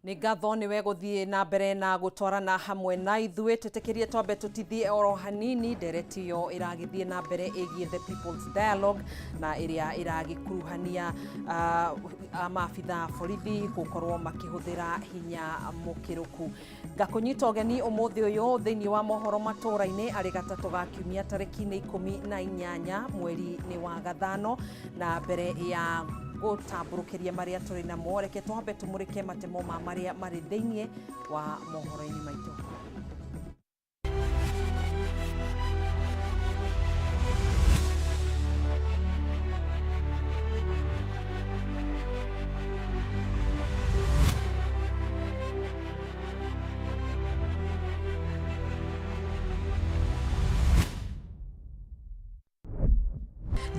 Nĩ ngatho nĩwe gũthiĩ na mbere na gũtwarana hamwe na ithuĩ. Twĩtĩkĩrie twambe tũtithie oro hanini ndereti ĩyo ĩragĩthiĩ na mbere ĩgiĩ The People's Dialogue na ĩrĩa ĩragĩkuruhania maabitha borithi gũkorwo makĩhũthĩra hinya mũkĩrũku. Ngakũnyita ũgeni ũmũthĩ ũyũ thĩinĩ wa mohoro matũũra-inĩ arĩ gatatũ ga kiumia tarĩki-inĩ 18 mweri-inĩ wa gathano, na mbere ya gũtambũrũkĩria marĩa tũrĩ namo reke twambe tũmũrĩke matemo ma marĩa marĩ thĩinĩ wa mohoro-inĩ maitũ.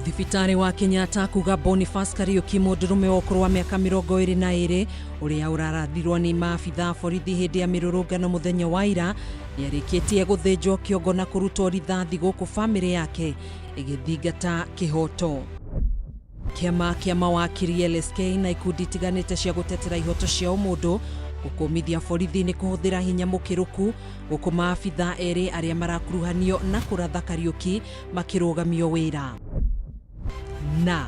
Thibitarĩ wa Kenyatta kuga Boniface Kariuki mũndũrũme wa ũkũrũ wa mĩaka 22 ũrĩa ũrarathirwo nĩ maabitha a borithi hĩndĩ ya mĩrũrũngano mũthenya wa ira nĩarĩkĩtie gũthĩnjwo kĩongo na kũrutwo rithathi gũkũ bamĩrĩ yake ĩgĩthingata kĩhoto. Kĩama kĩa mawakiri LSK na ikundi itiganĩte cia gũtetera ihoto cia ũmũndũ gũkũmithia borithi nĩ kũhũthĩra hinya mũkĩrũku gũkũ maabitha erĩ arĩa marakuruhanio na kũratha Kariuki makĩrũgamio wĩra. Na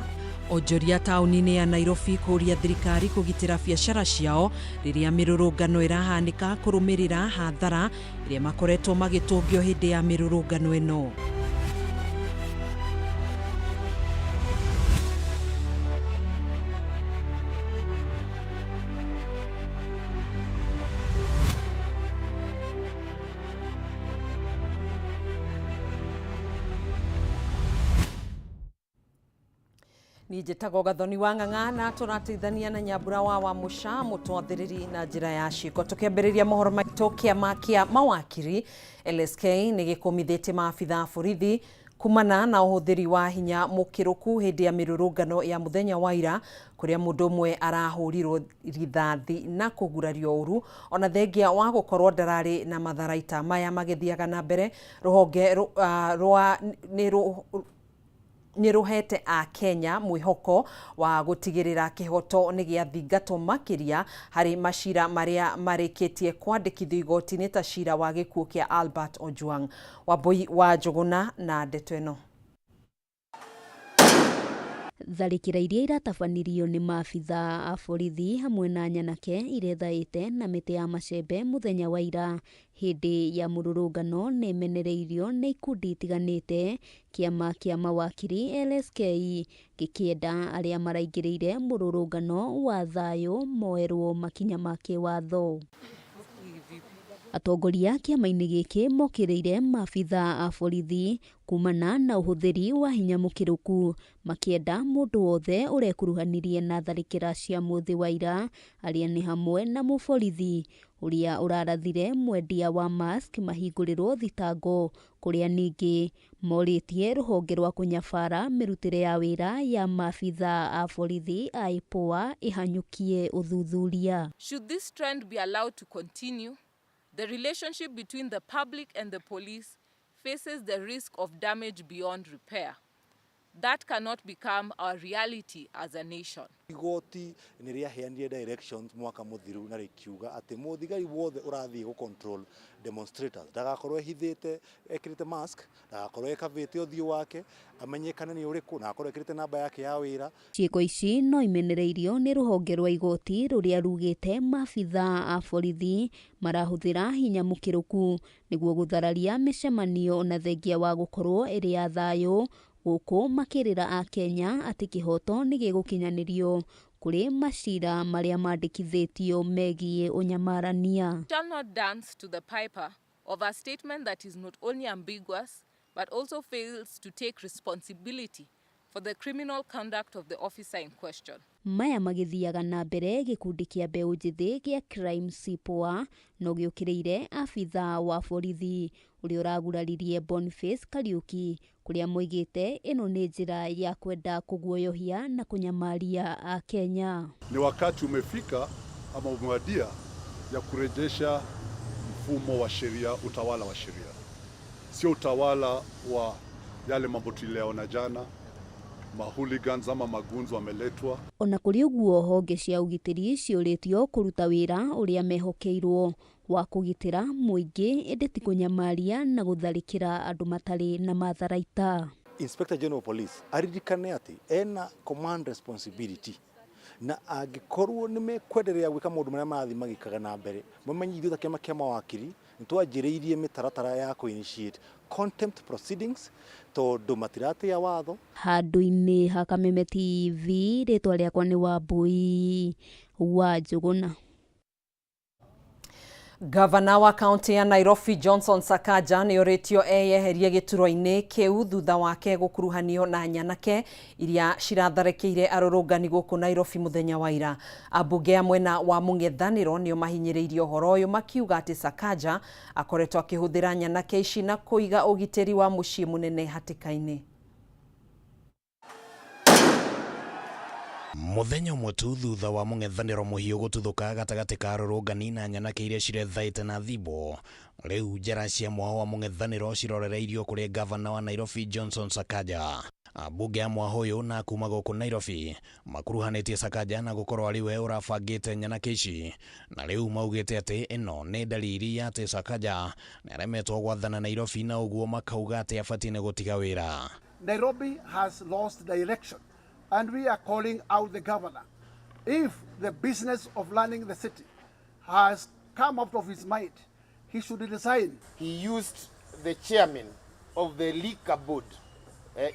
onjoria taũni-inĩ ya Nairobi kũũria thirikari kũgitĩra biacara ciao rĩrĩa mĩrũrũngano ĩrahanĩka kũrũmĩrĩra hathara ĩrĩa makoretwo magĩtũngio hĩndĩ ya mĩrũrũngano ĩno. Niĩ njĩtagwo Gathoni wa Ng'ang'a na tũrateithania na Nyambura wa Wamũca mũtwathĩrĩri na njĩra ya ciĩko. Tũkĩambĩrĩria mohoro maitũ, kĩama kĩa mawakiri LSK nĩ gĩkũmithĩtie maabitha a borithi kumana na ũhũthĩri wa hinya mũkĩrũku hĩndĩ ya mĩrũrũngano ya mũthenya wa ira kũrĩa mũndũ ũmwe arahũrirwo rithathi na kũgurario ũru ona thengia wa gũkorwo ndararĩ na matharaita. Maya magĩthiaga na mbere rũhonge rwa nĩ rũhete a Kenya mwĩhoko wa gũtigĩrĩra kĩhoto nĩ gĩathingatwo makĩria harĩ macira marĩa marĩkĩtie kwandĩkithio igoti-inĩ ta cira wa gĩkuũ kĩa Albert Ojwang. Wambui wa Njũgũna na ndeto ĩno. Tharĩkĩra iria iratabanirio nĩ maabitha a borithi hamwe na nyanake irethaĩte na mĩtĩ ya macembe mũthenya wa ira hĩndĩ ya mũrũrũngano nĩ ĩmenereirio nĩ ikundi itiganĩte. Kĩama kĩa mawakiri LSK gĩkĩenda arĩa maraingĩrĩire mũrũrũngano wa thayũ moerwo makinya ma kĩwatho. Atongoria kĩama-inĩ gĩkĩ mokĩrĩire maabitha a borithi kumana na ũhũthĩri wa hinya mũkĩrũku, makĩenda mũndũ wothe ũrekuruhanirie na tharĩkĩra cia mũthĩ wa ira arĩa nĩ hamwe na mũborithi ũrĩa ũrarathire mwendia wa mask mahingũrĩrwo thitango, kũrĩa ningĩ morĩtie rũhonge rwa kũnyabara mĩrutĩre ya wĩra ya maabitha a borithi a IPOA ĩhanyũkie ũthuthuria. Should this trend be allowed to continue, the relationship between the public and the police faces the risk of damage beyond repair. That cannot become our reality as a nation. Igoti nĩ rĩaheanire directions mwaka mũthiru na rĩkiuga atĩ mũthigari wothe ũrathiĩ gũ control demonstrators ndagakorwo ehithĩte ekĩrĩte mask, ndagakorwo ekavĩte ũthiũ wake amenyekane nĩ ũrĩkũ, na akorwo ekĩrĩte namba yake ya wĩra. Ciĩko ici no imenereirio nĩ rũhonge rwa igoti rũrĩa rugĩte maabitha a borithi marahũthĩra hinya mũkĩrũku nĩguo gũthararia mĩcemanio na thengia wa gũkorwo ĩrĩ ya thayũ, gũkũ makĩrĩra a Kenya atĩ kĩhoto nĩ gĩgũkinyanĩrio kũrĩ macira marĩa mandĩkithĩtio megiĩ ũnyamarania. Shall not dance to the piper of a statement that is not only ambiguous but also fails to take responsibility for the criminal conduct of the officer in question. Maya magĩthiaga na mbere gĩkundi kĩa mbeũ njĩthĩ gĩa Crime Sipoa no gĩũkĩrĩire abitha wa borithi ũrĩa ũraguraririe Boniface Kariuki, kũrĩa moigĩte ĩno nĩ njĩra ya kwenda kũguoyohia na kũnyamaria a Kenya. Ni wakati umefika ama umewadia ya kurejesha mfumo wa sheria, utawala wa sheria, sio utawala wa yale mambo tuliyaona jana, Mahooligans ama magunzo wameletwa. Ona kũrĩ ũguo, honge cia ũgitĩri ciũrĩtio kũruta wĩra ũrĩa mehokeirwo wa kũgitĩra mũingĩ, ĩndĩ ti kũnyamaria na gũtharĩkĩra andũ matarĩ na matharaita. Inspector General of Police aririkane atĩ ena command responsibility, na angĩkorwo nĩ mekwenderea gwĩka maũndũ marĩa marathiĩ magĩkaga na mbere, mamenye ithuĩ ta kĩama kĩa mawakiri nĩ twanjĩrĩirie mĩtaratara ya kũ initiate contempt proceedings tondũ matiratĩa watho. Handũ-inĩ ha Kameme TV, rĩtwa rĩakwa nĩ Wambui wa Njũgũna. Gavana wa kaunti ya Nairobi Johnson Sakaja nĩ orĩtio eyeherie gĩturwa-inĩ kĩu thutha wake gũkuruhanio na nyanake iria ciratharĩkĩire arũrũngani gũkũ Nairobi mũthenya wa ira. Ambunge a mwena wa mũng'ethanĩro nĩo mahinyĩrĩirie ũhoro ũyũ, makiuga atĩ Sakaja akoretwo akĩhũthĩra nyanake ici na kũiga ũgitĩri wa mũciĩ mũnene hatĩka-inĩ. Muthenya ũmwe tu thutha wa mũng'ethanĩro mũhiũ gũtuthũka gatagatĩ ka arũrũngani na nyanake iria cirethaĩte na thimbo, rĩu njara cia mwaho wa mũng'ethanĩro cirorereirio kũrĩ gavana wa Nairobi Johnson Sakaja. Ambunge a mwaho ũyũ na kuma gũkũ Nairobi makuruhanĩtie Sakaja na gũkorwo arĩ we ũrabangĩte nyanake ici, na rĩu maugĩte atĩ ĩno nĩ dalili ya atĩ Sakaja nĩaremetwo gwathana Nairobi, na ũguo makauga atĩ abatiĩ nĩ gũtiga wĩra. Nairobi has lost direction, and we are calling out the governor. If the business of running the city has come out of his mind, he should resign. He used the chairman of the liquor board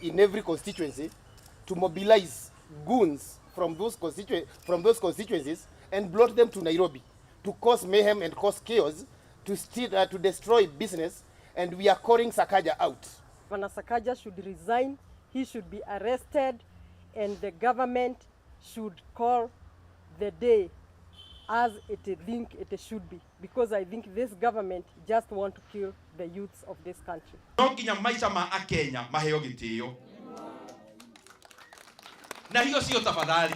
in every constituency to mobilize goons from those constituencies and brought them to Nairobi to cause mayhem and cause chaos, to steal, to destroy business, and we are calling Sakaja out. Governor Sakaja should resign, he should be arrested, and the government should call the day as it think it should be, because I think this government just want to kill the youths of this country. No nginya maica ma akenya maheo gĩtĩo, na hiyo sio tafadhali.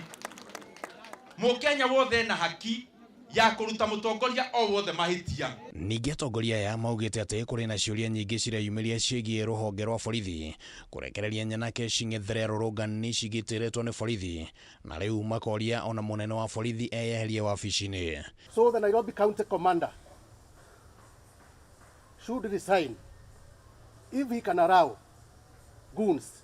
Mũkenya wothe na haki ya kũruta mũtongoria o wothe mahĩtia. Ningĩ atongoria aya maugĩte atĩ kũrĩ na ciũria nyingĩ cireyumĩria ciĩgiĩ rũhonge rwa borithi kũrekereria nyanake cing'ethere arũrũngani cigitĩrĩtwo nĩ borithi, na rĩu makoria ona mũnene wa borithi eyeherie wabici-inĩ. So the Nairobi County Commander should resign if he can allow goons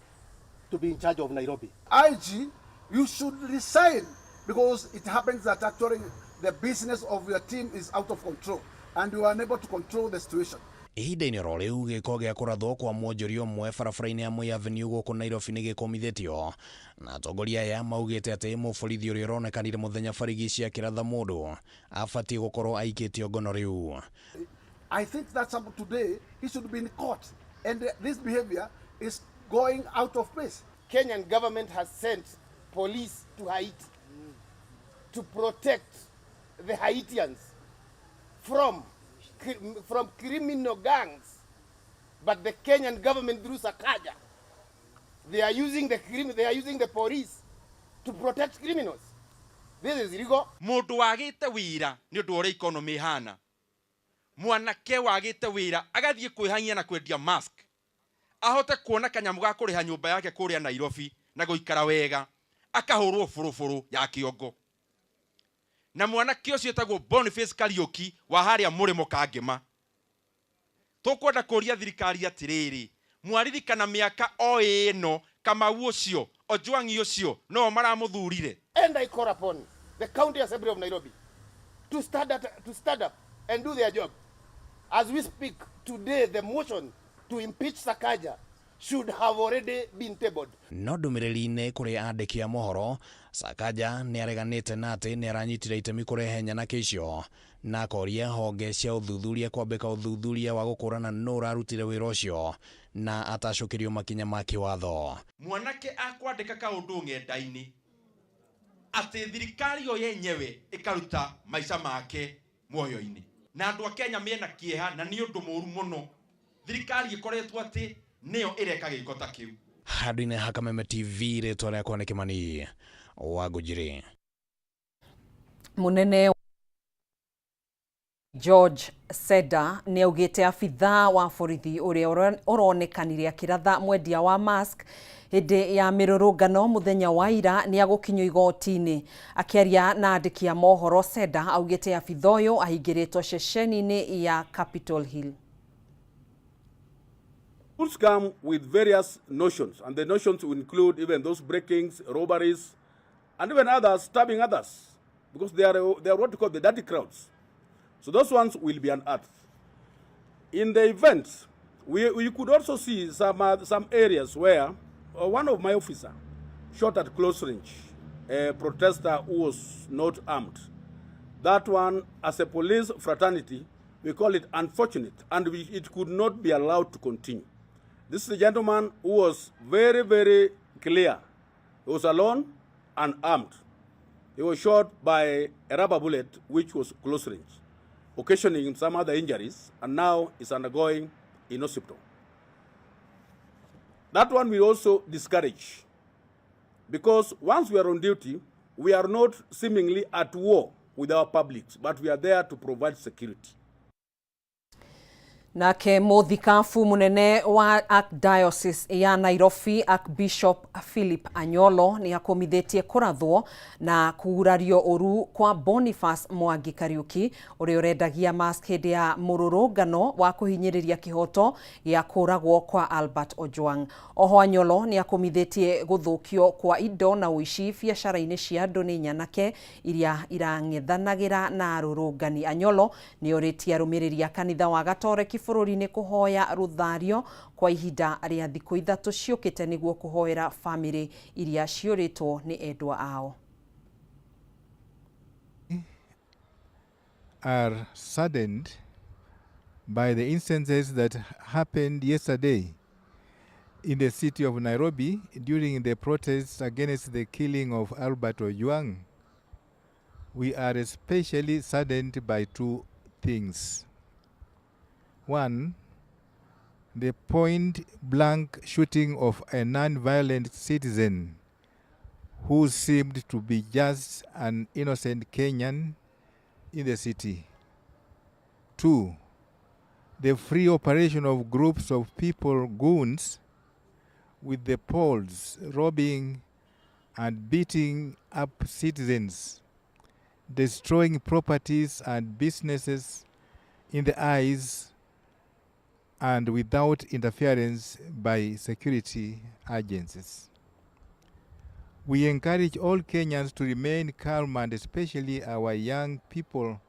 to be in charge of Nairobi. IG, you should resign, because it happens that actually the business of your team is out of control and you are unable to control the situation. Ihinda-inĩ oro rĩu, gĩko gĩa kũrathwo kwa mwonjoria ũmwe barabara-inĩ ya Moi Avenue gũkũ Nairobi nĩ gĩkũmithĩtio, na atongoria aya maugĩte atĩ mũborithi ũrĩa ũronekanire mũthenya barigici akĩratha mũndũ abatiĩ gũkorwo aikĩtio ngono rĩu. I think that some today he should be in court, and this behavior is going out of place. Kenyan government has sent police to Haiti to protect the Haitians from criminal gangs, but the Kenyan government through Sakaja, they are using the police to protect criminals. This is illegal. Mũndũ wagĩte wĩra nĩ ũndũ wa ũrĩa economy ĩhana, mwanake wagĩte wĩra agathiĩ kwĩhang'ia na kwendia mask ahote kuona kanyamũ ga kũrĩha nyũmba yake kũrĩa Nairobi na gũikara wega, akahũrwo bũrũbũrũ ya kĩongo. Na mwanake ũcio etagwo Boniface Kariuki wa harĩa mũrĩmo Kangema. Tũkwenda kũria thirikari atĩrĩrĩ, mwaririkana mĩaka o ĩno Kamau ũcio Ojwang'i ũcio no maramũthurire. And I call upon the County Assembly of Nairobi to stand up and do their job. As we speak today, the motion to impeach Sakaja should have already been tabled. No ndũmĩrĩri-inĩ kũrĩ andĩki a mohoro, Sakaja nĩ areganĩte na atĩ nĩ aranyitire itemi kũrehe nyanake icio, na akoria honge cia ũthuthuria kwambĩka ũthuthuria wa gũkũrana nũ ũrarutire wĩra ũcio na atacũkĩrio makinya ma kĩwatho. Mwanake akwandĩka kaũndũ ng'enda-inĩ atĩ thirikari yo yenyewe ĩkaruta maica make muoyo-inĩ, na andũ a Kenya mena kĩeha na nĩ ũndũ mũũru mũno thirikari ĩkoretwo atĩ nĩyo ĩreka gĩko ta kĩu. Handũ-inĩ ha Kameme TV, rĩtwa rĩakwa nĩ Kĩmani wa Ngũnjiri. Mũnene George Seda nĩ augĩte abithaa wa borithi ũrĩa ũronekanire akĩratha mwendia wa mask hĩndĩ ya mĩrũrũngano mũthenya wa ira nĩ agũkinyio igoti-inĩ. Akĩaria na andĩki a mohoro, Seda augĩte abithaa ũyũ ahingĩrĩtwo ceceni-inĩ ya Capitol Hill. Goods come with various notions, and the notions will include even those breakings, robberies, and even others stabbing others, because they are what we call the dirty crowds. So those ones will be unearthed. In the event, we could also see some areas where one of my officer shot at close range a protester who was not armed. That one, as a police fraternity, we call it unfortunate, and it could not be allowed to continue. This is a gentleman who was very, very clear. He was alone and armed. He was shot by a rubber bullet, which was close range, occasioning him some other injuries, and now is undergoing in hospital. That one we also discourage, because once we are on duty, we are not seemingly at war with our publics, but we are there to provide security. Nake mũthikabu mũnene wa Archdiocese ya Nairobi, Archbishop Philip Anyolo, nĩ akũmithĩtie kũrathwo na kugurario ũru kwa Boniface Mwangi Kariuki, ũrĩa ũrendagia mask hĩndĩ ya mũrũrũngano wa kũhinyĩrĩria kĩhoto gĩa kũragwo kwa Albert Ojwang. Oho Anyolo nĩ akũmithĩtie gũthũkio kwa indo na ũici biacara-inĩ cia andũ nĩ nyanake iria irang'ethanagĩra na arũrũngani. Anyolo nĩ orĩtie arũmĩrĩri a kanitha wa Gatoreki bũrũri-inĩ kũhoya rũthario kwa ihinda rĩa thikũ 3 ciũkĩte nĩguo kũhoera bamĩrĩ iria ciũrĩtwo nĩ endwa ao. Are saddened by the instances that happened yesterday in the city of Nairobi during the protests against the killing of Albert Ojwang. We are especially saddened by two things. One, the point-blank shooting of a non-violent citizen who seemed to be just an innocent Kenyan in the city. Two, the free operation of groups of people, goons, with the poles robbing and beating up citizens, destroying properties and businesses in the eyes and without interference by security agencies. We encourage all Kenyans to remain calm, and especially our young people,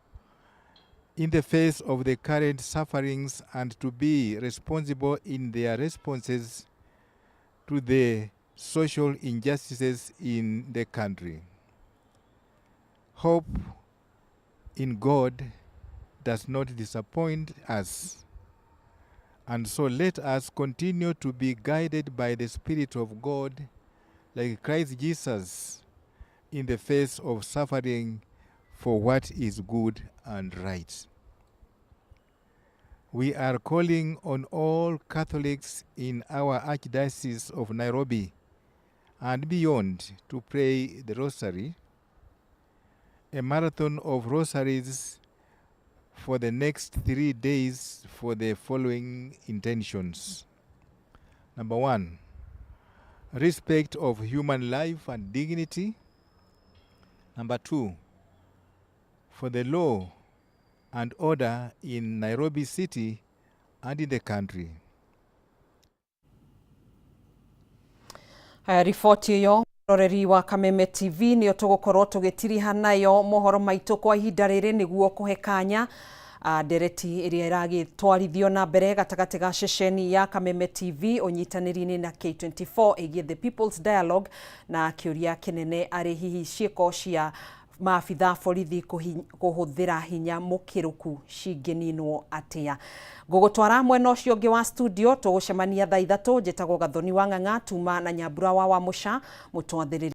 in the face of the current sufferings, and to be responsible in their responses to the social injustices in the country. Hope in God does not disappoint us. And so let us continue to be guided by the Spirit of God, like Christ Jesus, in the face of suffering for what is good and right. We are calling on all Catholics in our Archdiocese of Nairobi and beyond to pray the Rosary, a marathon of rosaries for the next 3 days for the following intentions. Number 1, respect of human life and dignity. Number 2, for the law and order in Nairobi City and in the country. Haya, riboti ĩyo roreri wa Kameme TV nĩyo tũgũkorwo tũgĩtiriha nayo mohoro maitũ kwa ihinda rĩrĩ, nĩguo kũhe kanya ndereti ĩrĩa ĩragĩtwarithio na mbere gatagatĩ ga ceceni ya Kameme TV ũnyitanĩri-inĩ na K24 ĩgiĩ The People's Dialogue, na kĩũria kĩnene arĩ hihi ciĩko cia maabitha borithi kũhũthĩra hinya mũkĩrũku cingĩninwo atĩa. Ngũgũtwara mwena ũcio ũngĩ wa studio, tũgũcemania thaa 3. Njĩtagwo Gathoni wa Ng'ang'a, tuma na Nyambura wa Wamũca mũtwathĩrĩria.